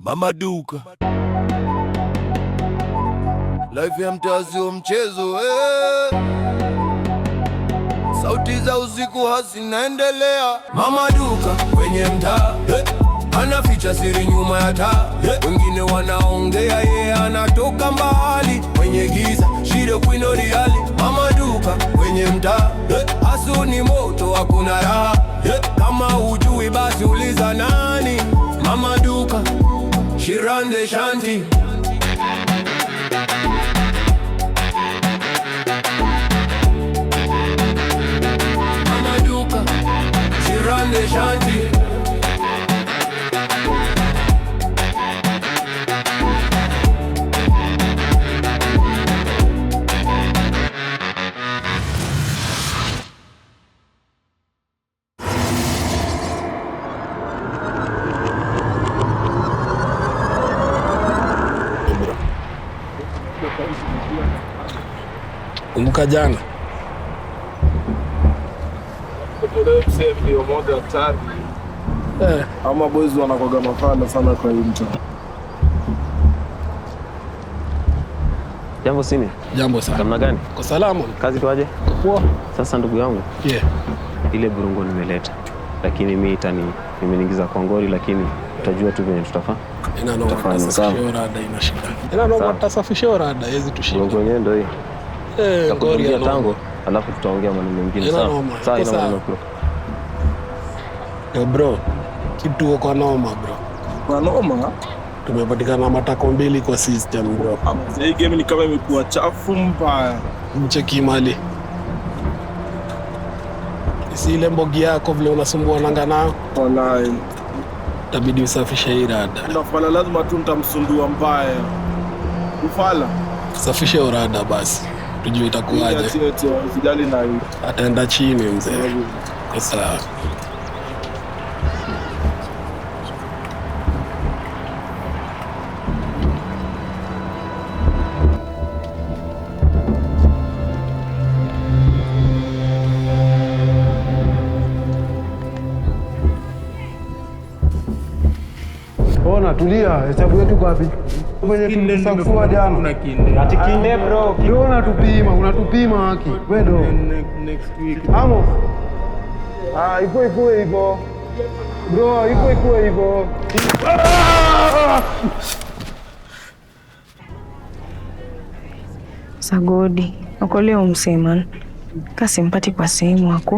Mama Duka. Life ya mtaa sio mchezo eh. Sauti za usiku hazinaendelea. Mama Duka kwenye mtaa eh. Anaficha siri nyuma ya taa eh. Wengine wanaongea, yeye anatoka mbali kwenye giza, she the queen of the alley. Mama Duka kwenye mtaa eh. Hustle ni moto, hakuna raha eh. Kama hujui basi uliza nani. Mama Duka, she run the shanty. Mama Duka, she run the shanty. Kumbuka jana. Ndio moja hatari. Eh, Ama boys wanakwaga mafala sana kwa hii mtaa. Jambo Simi, jambo sana. namna gani? Kwa salama. Kazi kwaje? Poa. Sasa ndugu yangu, Yeah. ile burungo nimeleta, lakini mi itani nimeniingiza kwa ngori, lakini utajua tu venye tutafaa. Ina noma, Tutafanya, tutasafisha sawa. hiyo rada ina shida. Ina noma, Sawa. tutasafisha hiyo rada, haiwezi tushinda. Burungo yenyewe ndio hii. Eh, ngori Takupigia ya noma. tango, alafu tutaongea maneno mengine. Ina Sawa? noma. Sawa, Iko ina sawa. maneno bro. Yo bro, kitu kwa noma bro. Kwa noma. Tumepatikana matako mbili kwa system bro. Hii game ni kama imekuwa chafu mbaya. Mcheki mali. Si ile mbogi yako vile unasumbua nanga nayo, Walai. itabidi usafishe hii rada. Ndafala lazima tu nitamsundua mbaya. Ufala. Safishe hiyo rada basi, tujue itakuwaje. Ati usijali na hii. Ataenda chini mzee. Kwa sawa. Ona, tulia, hesabu yetu kwa wapi? Kwenye tulisafua jana. Ati kine bro. Ndio unatupima, unatupima haki. Wewe ndio. Next week. Amos. Ah, iko iko hivyo. Bro, iko iko hivyo. Sagodi okoleo mseman kasimpati kwa sehemu ako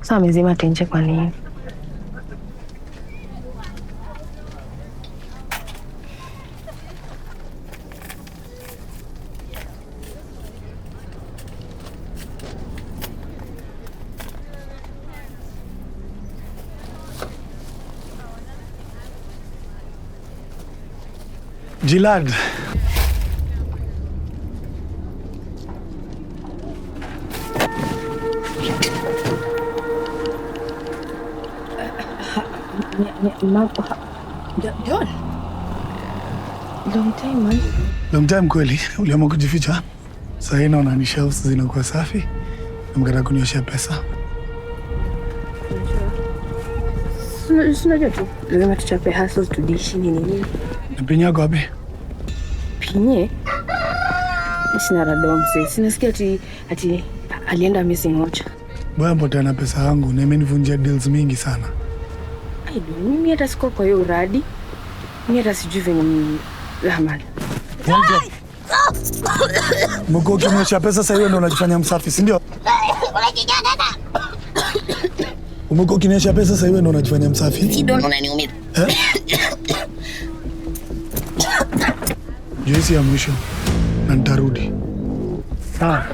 sa amezima tenje kwa nini? Jilad. John, long time man. Long time kweli, uliamua kujificha. Sasa hii naona ni shelves zinakuwa safi na mkataka kunioshea pesa. Unajua tu lazima tuchape hustle tudishi nini nini. Na pinyi yako wapi? Pinye sina rada mzee, sinasikia ati alienda missing moja. Bwana mpotea na pesa yangu na imenivunjia deals mingi sana. Ai, mimi hata sikuwa kwa hiyo uradi, mimi hata sijui venye Rahman. Mko ukimwosha pesa sasa hiyo ndio unajifanya msafi, si ndio? Umekuwa ukiniosha pesa sasa hiyo ndio unajifanya msafi. Unaniumiza. Eh? Juisi ya mwisho na nitarudi. Sawa.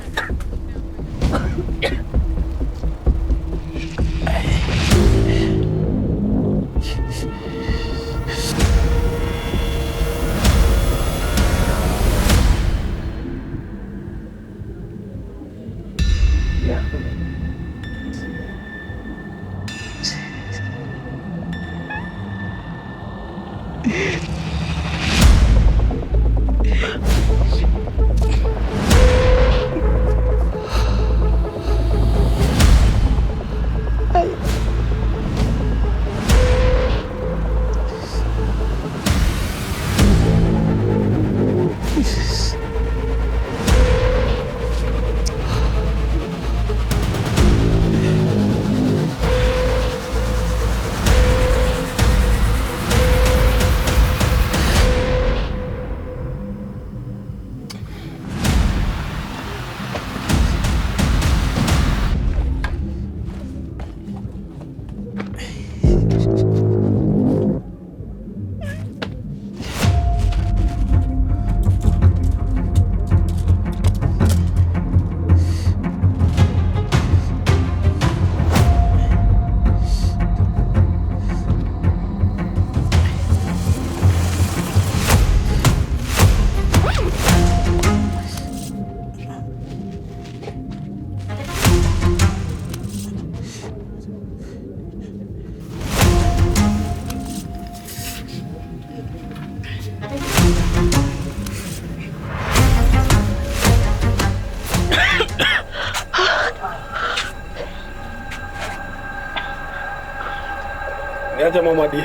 Niaje Mamadi?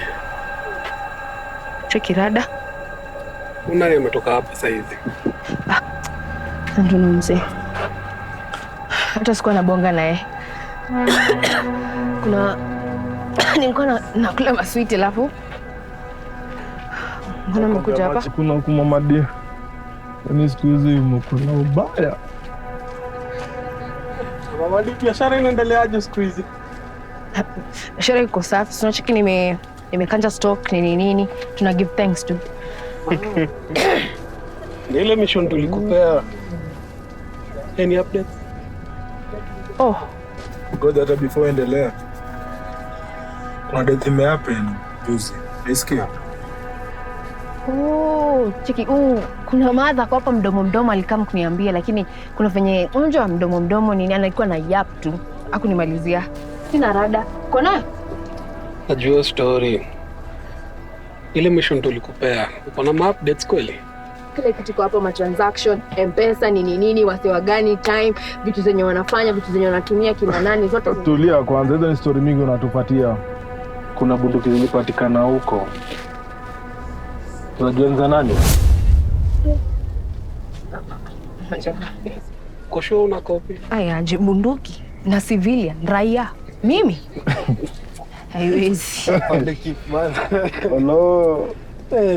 Cheki rada. Unani ametoka hapa sasa hivi? Ndio mzee. Hata sikuwa nabonga naye. Kuna nilikuwa nakula maswiti alafu mbona mmekuja hapa? Kuna huku Mamadi. Yaani siku hizi mko na ubaya. Mamadi, biashara inaendeleaje siku hizi? Biashara iko safi. Tunacheki nimekanja stock nini nini. Tuna give thanks to. Ni ile mission tulikupea. Any updates? Oh, Ngoja hata before endelea. Kuna death imehappen juzi. Nisikia. Oh, cheki, kuna madha kwa hapa mdomo mdomo alikam kuniambia, lakini kuna venye unajua mdomo mdomo nini alikuwa na yap tu. Hakunimalizia. Sina rada. Kona? Najua story. Ile mission tulikupea. Uko na updates kweli? Kile kitu kwa hapa ma transaction, M-Pesa nini nini, wase wa gani time, vitu zenye wanafanya, vitu zenye wanatumia kina nani zote. Tulia kwanza, hizo ni story mingi unatupatia. Kuna bunduki zilipatikana huko. Unajua ni za nani? Kwa sure una copy? Aya, aje bunduki na civilian raia. Mimi? Haiwezi. Hello.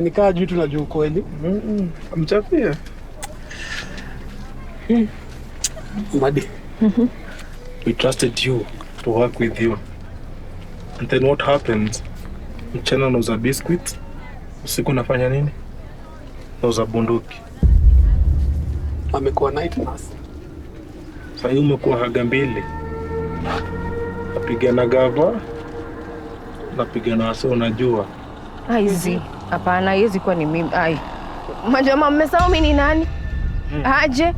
Nikaa juu tunajua ukweli. Mchapie. Madi. We trusted you to work with you. And then what happens? Mchana unauza biscuits, usiku unafanya nini? Nauza bunduki. Amekuwa night nurse. Sasa hii umekuwa haga mbili. Napigana gava, napigana wase unajua. Aizi. Hapana, haiwezi kuwa ni mimi. Ai. Majamaa mmesahau mimi ni nani? Aje?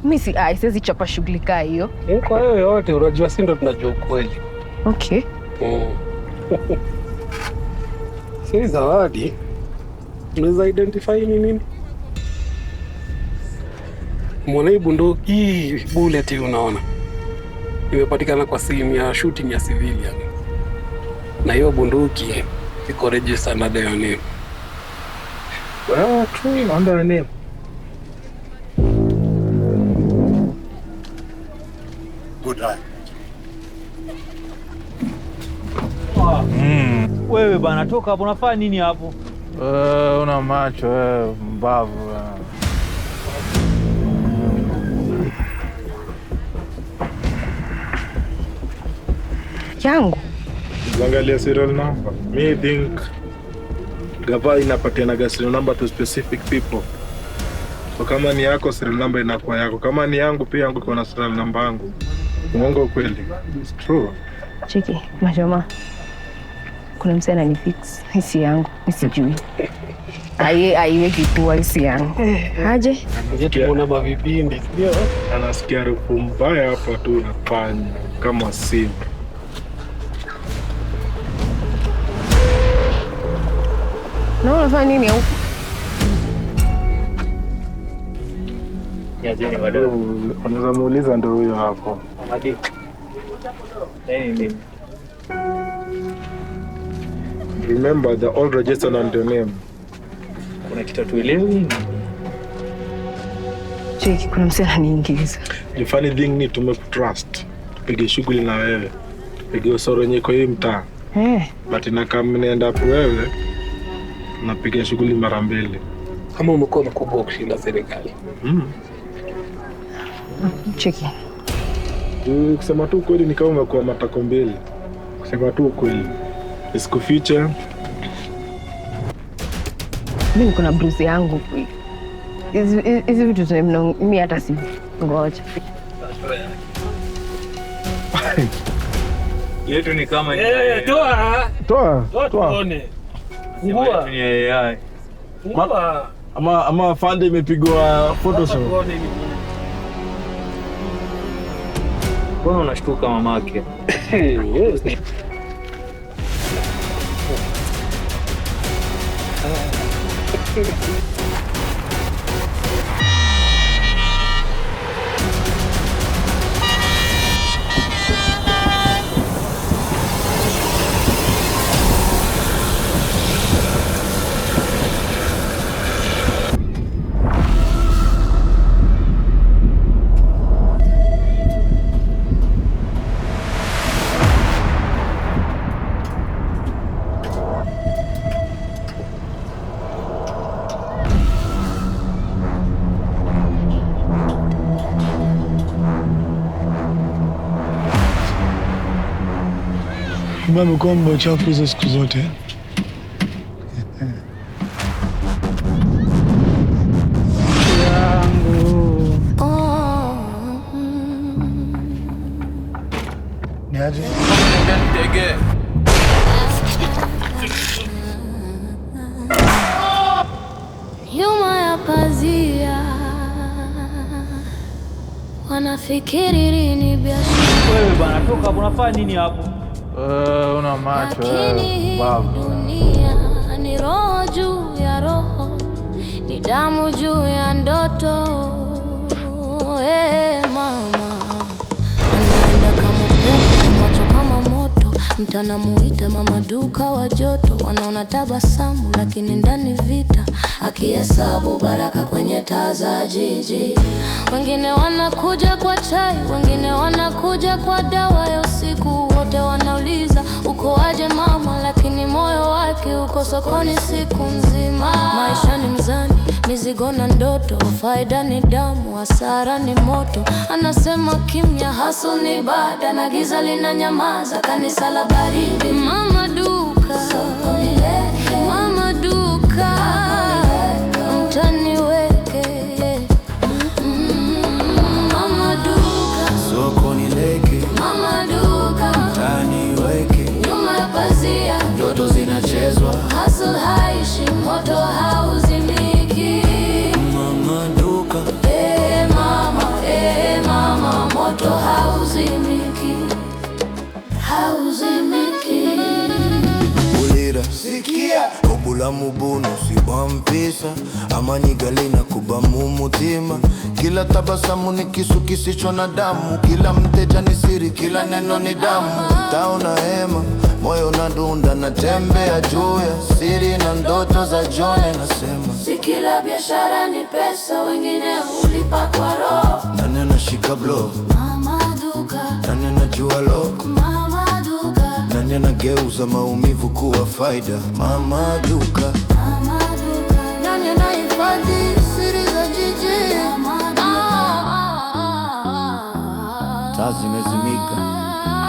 Mimi si ai, siwezi chapa shughuli kaa hiyo. Kwa hiyo yote unajua si ndo tunajua ukweli. Okay. Si Zawadi, unaweza identify ni nini? Mwana hii bunduki, hii bullet hii unaona. Imepatikana kwa simu ya shooting ya civilian. Na hiyo bunduki iko registered under your name. Well, true, under your name. Good eye. Wewe bana, toka hapo, unafanya nini hapo? Una macho wewe, mbavu. Yangu. Angalia serial number. Me think gava inapatianaga serial number to specific people. So kama ni yako serial number inakuwa yako. Kama ni yangu pia yangu iko na serial number yangu. Uongo kweli? It's true. Cheki, majamaa. Kuna msee ananifix hisi yangu, nisijui. Aiwezi kuwa hisi yangu. Aje? Je, tumeona mavipindi, ndio? Anasikia harufu mbaya hapa tu inafanya kama simu. Na unafanya nini huko? Unaweza muuliza ndio huyo hapo. Mamadi. Nini? Remember the all registered under your name. Kuna kitu hatuelewi. Cheki, kuna msee ananiingiza. The funny thing ni tumekutrust. Tupige shughuli na wewe. Tupige usoro yenye kwa hii mtaa. But inakaa mnaenda hapo wewe napiga shughuli mara mbili. Kama umekuwa mkubwa kushinda serikali. Cheki. Kusema tu kweli ni kama umekuwa matako mbili. Kusema tu kweli. Isikufiche. Mimi niko na bruise yangu. Hizi vitu mimi hata si ngoja. Yetu ni kama toa. Toa. Tuone. Ngua. Ni AI. Ngua. Ama fande imepigwa Photoshop. Mbona unashtuka mamake? Kumbe amekuwa mbwa chafu hizo siku zote. Yangu. Ni aje? Ndege. Nyuma ya pazia wanafikiri ni biashara, Wewe bana, toka hapo, unafanya nini hapo? Una macho lakini wewe. hii Babu. dunia ni roho juu ya roho, ni damu juu ya ndoto. Hey, mama anaenda kama upepo, macho kama moto, mtanamuita mama duka wa joto, wanaona tabasamu lakini ndani vita, akihesabu baraka kwenye taa za jiji. Wengine wanakuja kwa chai, wengine wanakuja kwa dawa ya usiku, wote wanauliza uko aje mama, lakini moyo wake uko sokoni siku nzima. Maisha ni mzani, mizigo na ndoto, faida ni damu, hasara ni moto. Anasema kimya, hustle ni ibada, na giza linanyamaza, kanisa la baridi. Mama duka, mama duka, mtaniweke. Mama duka, Soko nileke, mama duka, taniweke, nyuma ya pazia ndoto zinachezwa. hustle haishi, moto hauzimiki. Mama duka, Eh mama, moto hauzimiki, hauzimiki. Ulira sikia obulamu buno si mpisa amanyigalina kuba mumutima kila tabasamu ni kisu kisicho na damu kila mteja ni siri kila neno ni damu taona hema moyo unadunda natembea juu ya siri na ndoto za jioni nasema Si kila biashara ni pesa, wengine hulipa kwa roho. Nani anashika block Mama duka, nani anajua lock mama duka, nani anageuza maumivu kuwa faida mama duka mama duka. Nani anahifadhi siri za jiji? Mama duka. Taa zimezimika,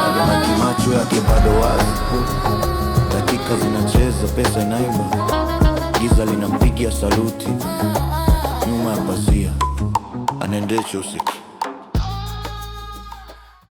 alama macho yake bado wazi. Dakika zinacheza, pesa inaimba, giza linampigia saluti. Nyuma ya pazia anaendesha usiku.